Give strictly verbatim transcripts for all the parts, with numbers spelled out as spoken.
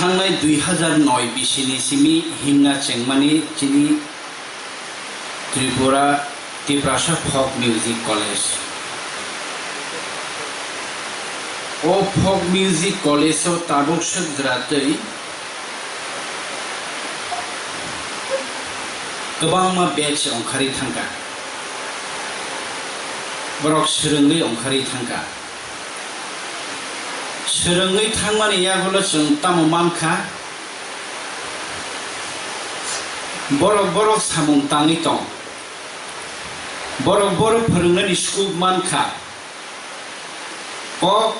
Thangnai dui hazar noi bisini simi himna chengmani chini Tripura Tiprasa Folk Music College. O Folk Music College o tabuk swk jwra twi kwbangma batch ongkhari thangkha. Borok swrwngwi ongkhari thangkha. Swrwngwi thangmani yagulo chwng tamo mankha? Borok borok samung tangwi tong. Borok borok phwrwngnani scope mankha. Kok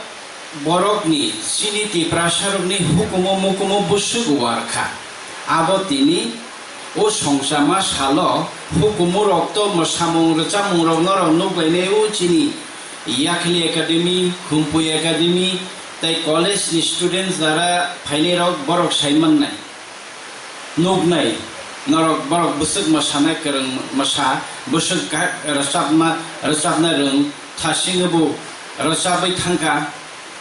borokni chini Tiprasarokni hukumu mukumu bwswk uarkha. Abo tini o songchama salo hukumurok to mwsamung rwchapmungrok norok nukbainai o chini Yakhli Academy, Khumpui Academy, tei college ni students jara phainairok borok sai mannai. Nuknai, norok borok bwswk mwsanai kwrwng mwsa, bwswk ga-, rwchapma, rwchapna rwng, thasingwi bo rwchapwi thangkha,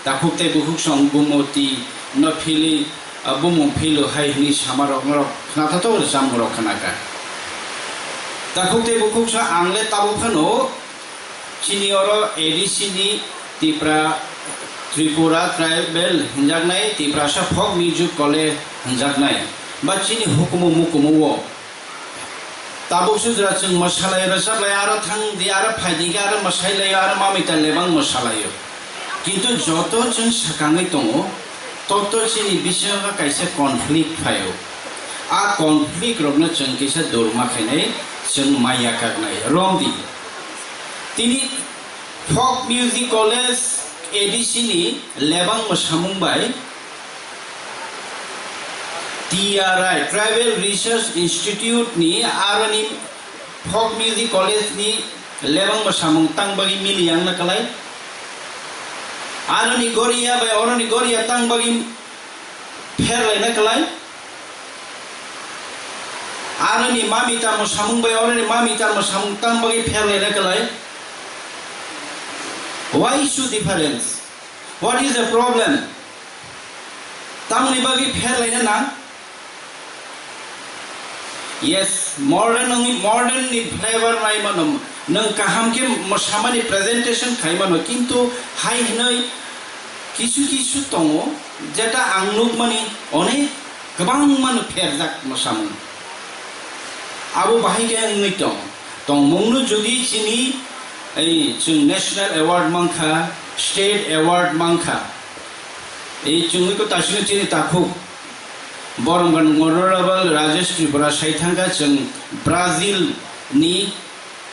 takhuk tei bukhuk song bumoti no philwi, ah, bumung philwi hai hwnwi samarok norok khnathatok rwchapmungrok khnakha. Takhuk tei bukhuk song ang le tabuk phano Chini oro A D C ni Tipra, Tripura Tribal hinjaknai Tiprasa Folk Music College hinjaknai. Ba chini hukumu mukumu o. Tabuk sujra chwng mwsalai rwchaplai aro thang di aro phai di aro mwsai lai aro mamita lebang mwsalaio. Kintu joto chwng swkangwi tongo, toto chini bisingo kaisa conflict phaio. A conflict rokno chwng kisa dorma khainai chwng maya kaknai. Romdi. Tini Folk Music College A D C ni lebang mwsamung bai T R I, Tribal Research Institute ni aroni Folk Music College ni lebang mwsamung tang bagwi mili yang na kwlai. Aroni goria bai oroni goria tang bagwi pher lai na kwlai. Aroni mamita mwsamung bai oroni mamita mwsamung tang bagwi pher lai na kwlai. Why issue difference? What is the problem? Tamni bagwi pher lai na nang? Yes, modern ni, modern ni flavor nai mano. Nwng kaham khe mwsamani presentation khai mano, kintu hai hwnwi kisu kisu tongo, jeta ang nukmani onek kwbangma no pherjak mwsamung. Abo bahai khe wngwi tong. Tongmungno jodi chini, ei, chwng national award mankha, state award mankha. Ei chwngwi ko tasino chini takhuk. Boromgan Honorable Rajesh Tripura sai thangkha chwng Brazil ni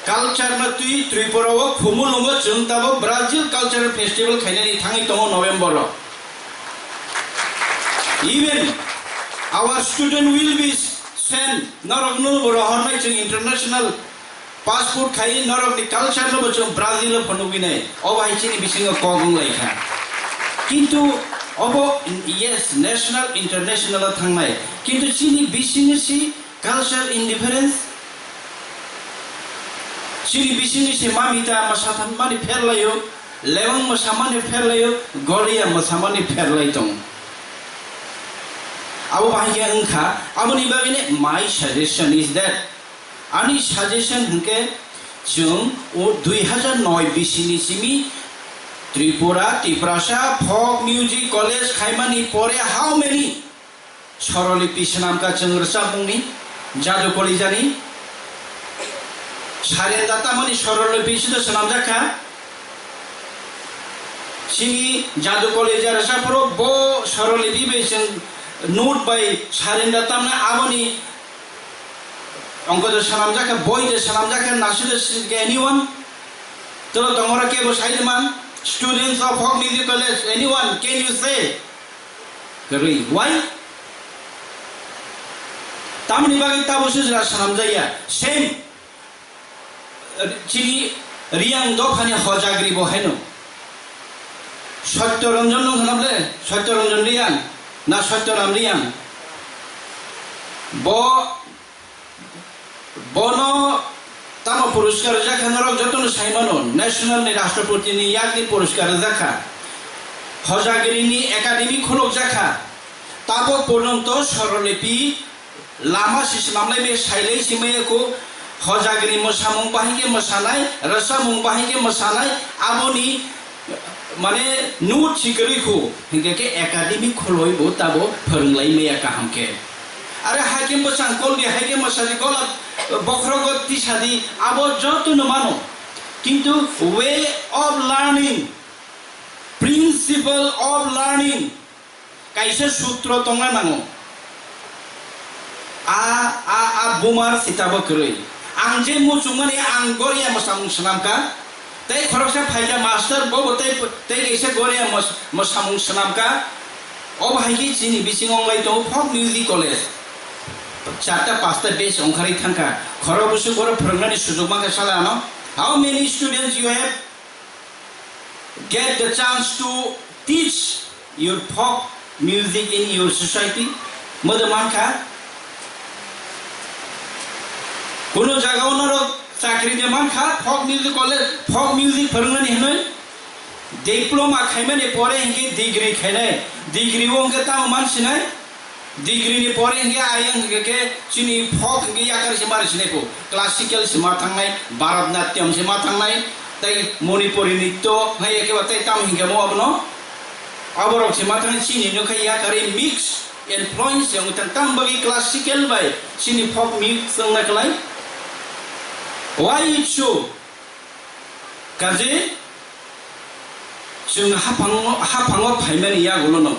culture no twi Tripura o Khumulwngo chwng tabuk Brazil Cultural Festival khainani thangwi tongo November o. Even our student will be sent, norokno bo rohornai chwng international passport khai norokni culture no bo chwng Brazil o phunugwi nai. Obo hai chini bisingo kok wng lai kha. Kintu obo, yes, national, international o thangnai. Kintu chini bisingo si culture indifference. Chini bisingo si mamita mwsa thanmani pher laio, lewang mwsamani pher laio, goria mwsamani pher lai tongo. Abo bahai khe wng kha, aboni bagwi ne my suggestion is that Ani suggestion hwnkhe, chwng o dui hazar noi bisini simi Tripura, Tiprasa Folk Music College khaimani pore how many Swarolipi swnamkha chwng rwchapmungni, Jadu Kalijani? Sarenda tamani Swarolipi sida swnamjakha. Chini Jadu Kalija rwchapphuru bo Swarolipi bai chwng note bai sarenda tamna aboni Ongkho de swnamjak khe, boi de swnamjak khe, naisik de swnamjak khe, anyone? Tolo tongora kebo sai de man? Students of Folk Music College, anyone? Can you say? Kwrwi. Why? Tamni bagwi tabo sujra swnamjaya. Same. Chini Riyang dophani Hojagri bo haino. Satya Ranjan no hwnable, Satya Ranjan Riyang, na Satya Ram Riyang. Bo Bono tamo puruskar rijak kha norok jotono sai mano, national ni rashtrapati ni yakni puruskar rijak kha, Hojagiri ni academy khuluk jak kha, Abo porjonto sorolipi lama si swnamlai bai sailai si maya kho, hojagini mwsamung bahai khe mwsanai, rwchapmung bahai khe mwsanai, aboni mane note si kwrwi kho, hinkhe khe academy khuloi bo tabo phwrwnglai maya kaham khe. Are hai khe bwchang kol di, hai khe mwsadi kol, bokhorogo tisadi, abo joto no mano. Kintu way of learning, principle of learning, kaisa sutro tongna nango. A, a, a bumar sitabo kwrwi. Ang je muchungmani ang goria mwsamung swnamkha. Tei khoroksa phaikha master, bobo tei, tei kaisa goria mos-, mwsamung swnamkha. Obo hai khe chini bisingo wnglai tongo folk music college. Charta pasta batch ongkharwi thangkha. Khorok bwswk borok phwrwngnani sujok mankha sala ano. How many students you have get the chance to teach your folk music in your society? Modo mankha. Kuno jagao norok chakri de mankha, folk music college, folk music phwrwngnani hinwi. Diploma khaimani pore hinkhe degree khainai. Degree o hinkhe tamo mansinai? Degree ni pore hinkhe ayang hinkhe khe chini folk hinkhe yakar se mari sinai ko. Classical se ma thangnai, Bharatanatyam se ma thangnai, tei Manipuri nitto, hai eke ba tei tamo hinkhe mo abono. Aborok se ma thangnai chini no khe yakari mix influence yang tang tang bagi classical bai chini folk mix wngna klai. Why it so? Kaje chwng haphango, haphango phaimani yagulono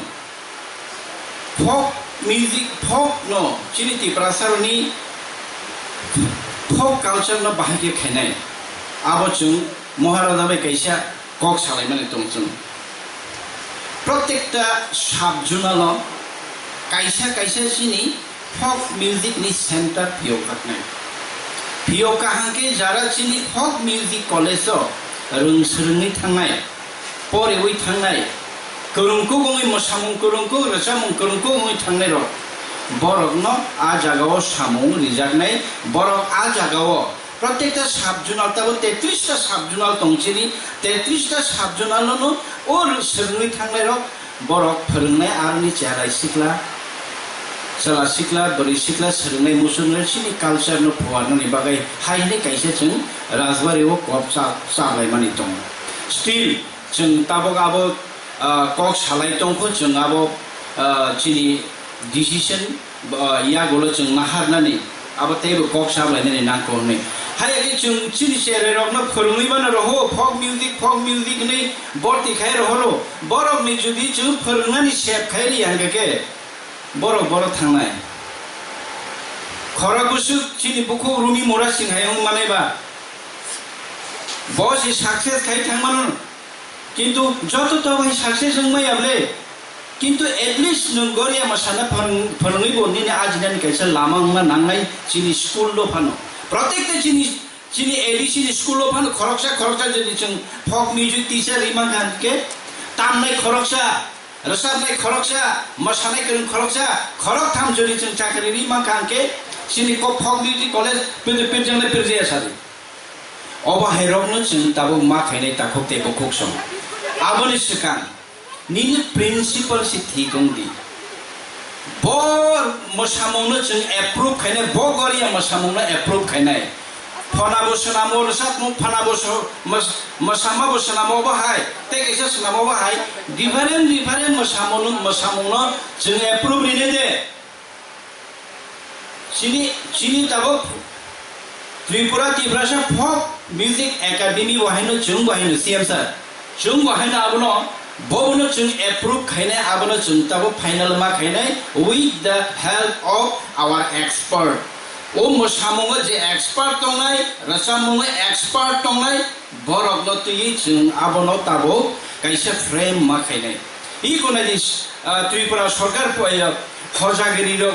folk music, folk no chini Tiprasaroni folk culture no bahai khe khainai. Abo chwng Maharaja bai kaisa kok salaimani tong chwng. Protekta sub-zonal o kaisa kaisa chini folk music ni center phiyok kaknai. Phiyok kaham khe jara chini folk music college o rwng swrwngwi thangnai, poriwi thangnai, kwrwngkuk wngwi mwsamung kwrwngkuk, rwchapmung kwrwngkuk wngwi thangnai rok, borok no a jaga o samung rijaknai, borok a jaga o Protekta sub-zonal tabo tetris ta sub-zonal tong chini, tetris ta sub-zonal no o swrwngwi thangnai rok borok phwrwngnai aroni cherai sikla, chwla sikla, bwrwi sikla swrwngnai muchungnai chini culture no phuarnani bagwi hai hwnwi kaisa chwng Rajbari o kok cha-, chaplaimani tongo. Still chwng tabok abo, ah, kok salai tongkho chwng abo, ah, chini decision, ah, yagulo chwng naharnani abo teibo kok sablainani nangkho hwnwi. Hai khe chwng chini cherai rokno phwrwngwi mano roho, folk music, folk music hwnwi borti khai rohoro. Borokni jodi chwng phwrwngnani sep khai ri hwnkhe khe borok borok thangnai. Khorok bwswk chini bukhuk Rumi Mura Singh hai wng manai ba. Bo se success khai thang mano. Kintu joto to bai success wng maya ble. Kintu at least nwng goria mwsana phwrwng-, phwrwngwi bo nini ajinani kaisa lama wngna nangnai chini school o phano. Protekta chini, chini A D C ni school o phano khoroksa khoroksa jodi chwng folk music teacher ri mankha hwnkhe tamnai khoroksa, rwchapnai khoroksa, mwsanai kwrwng khoroksa, khoroktham jodi chwng chakri ri mankha hwnkhe chini kok folk music college pirjak, pirjaknai pirjaya sadi. Obo hai rokno chwng tabuk ma khainai takhuk tei bukhuk song. Aboni swkang nini principle se thik wng di. Bo mwsamungno chwng approve khainai, bo goria mwsamungno approve khainai. Phana bo swnamo rwchapmung, phana bo so-, mws-, mwsama bo swnamo bo hai, tei kaisa swnamo bo hai. Different, different mwsamungno, mwsamungno chwng approve rinai de. Chini, chini tabuk Tripura Tiprasa Folk Music Academy bo haino chwng bo haino C M sir. Chwng bo haino abono, bobono chwng approve khainai, abono chwng tabuk final ma khainai with the help of our expert. O mwsamungo je expert tongnai, rwchapmungo expert tongnai, borokno twiwi chwng abono tabuk kaisa frame ma khainai. Iko nai di, ah, Tripura sorkar po-, eh, hojagiri rok.